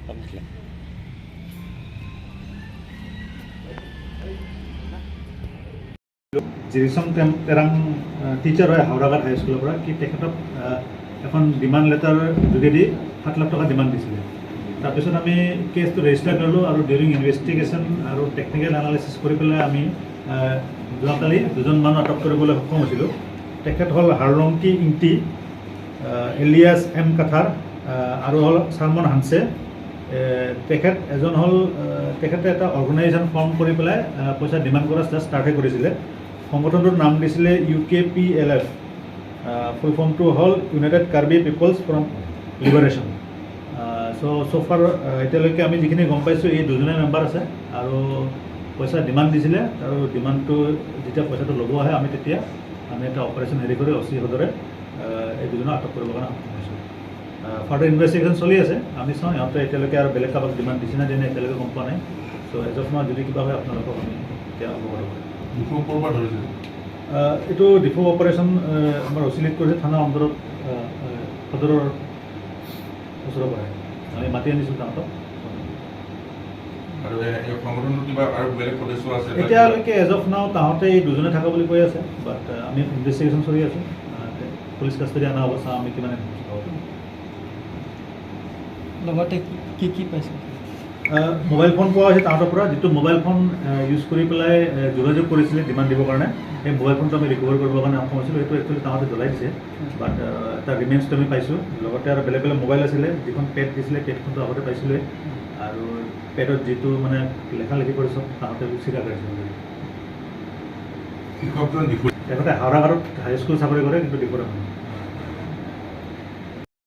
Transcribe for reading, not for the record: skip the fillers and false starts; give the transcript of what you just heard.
কামতলা। জিৰিচং Terang teacher হয় হাওৰাঘাট হাইস্কুলৰ পৰা, কি তেখেতক এখন ডিমাণ্ড লেটাৰ যোগেদি 7 লাখ টকা ডিমাণ্ড দিছিলে। তাৰপিছত আমি কেছটো ৰেজিষ্টাৰ কৰিলোঁ আৰু ডিউৰিং ইনভেষ্টিগেশ্যন আৰু টেকনিকেল এনালাইচিছ কৰি পেলাই আমি যোৱাকালি দুজন মানুহ আটক কৰিবলৈ সক্ষম হৈছিলোঁ। তেখেত হ'ল হাৰলংকি ইংটি এলিয়াছ এম কাথাৰ আৰু হ'ল চাৰমন হানছে। তেখেত এজন হ'ল, তেখেতে এটা অৰ্গেনাইজেশ্যন ফৰ্ম কৰি পেলাই পইচা ডিমাণ্ড কৰা ষ্টাৰ্টহে কৰিছিলে। সংগঠনটোৰ নাম দিছিলে ইউকেপিএলএফ। ফুল ফৰ্মটো হ'ল United Karbi Peoples Front Liberation. So far এতিয়ালৈকে আমি যিখিনি গম পাইছোঁ, এই দুজনে মেম্বাৰ আছে আৰু পইচা ডিমাণ্ড দিছিলে আৰু ডিমাণ্ডটো যেতিয়া পইচাটো ল'ব আহে, আমি তেতিয়া আমি এটা অপাৰেশ্যন হেৰি কৰি অ' চি সদৰে এই দুজনক আটক কৰিবৰ কাৰণে সক্ষম হৈছোঁ। ফাৰ্ডাৰ ইনভেষ্টিগেশ্যন চলি আছে। আমি চাওঁ ইহঁতে এতিয়ালৈকে আৰু বেলেগ কাৰোবাক ডিমাণ্ড দিছে নে দিয়া নাই, এতিয়ালৈকে গম পোৱা নাই। চ' এজ অফ নাও যদি কিবা হয়, আপোনালোকক আমি এতিয়া অৱগত কৰিম। ডিফু ক'ৰ পৰা ধৰিছিল? এইটো ডিফু অপাৰেশ্যন আমাৰ অ' চি লিড কৰিছে। থানাৰ অন্তৰত সদৰৰ ওচৰৰ পৰাই আমি মাতি আনিছোঁ তাহাঁতক। আৰু এই সংগঠনটোৰ কিবা আৰু বেলেগ সদস্য আছে? এতিয়ালৈকে এজ অফ নাও তাহাঁতে এই দুজনে থকা বুলি কৈ আছে, বাট আমি ইনভেষ্টিগেশ্যন চলি আছোঁ। পুলিচ কাষ্টডি অনা হ'ব, চাওঁ আমি কিমান information পাব পাৰোঁ। লগতে কি কি পাইছে? মোবাইল ফোন পোৱা হৈছে তাহাঁতৰ পৰা। যিটো মোবাইল ফোন ইউজ কৰি পেলাই যোগাযোগ কৰিছিলে ডিমাণ্ড দিবৰ কাৰণে, সেই মোবাইল ফোনটো আমি ৰিকভাৰ কৰিবৰ কাৰণে সক্ষম হৈছিলোঁ। সেইটো একচুৱেলি তাহাঁতে জ্বলাই দিছে, বাট তাৰ ৰিমেইনছটো আমি পাইছোঁ। লগতে আৰু বেলেগ বেলেগ মোবাইল আছিলে। যিখন পেড দিছিলে, পেডখনটো আগতে পাইছিলোঁৱেই আৰু পেডত যিটো মানে লেখা লিখি কৰি চব তাহাঁতে স্বীকাৰ কৰিছিলে। শিক্ষকজন ডিফু? তেখেতে হাওৰাঘাটত হাইস্কুল চাকৰি কৰে, কিন্তু ডিফুৰ নহয়।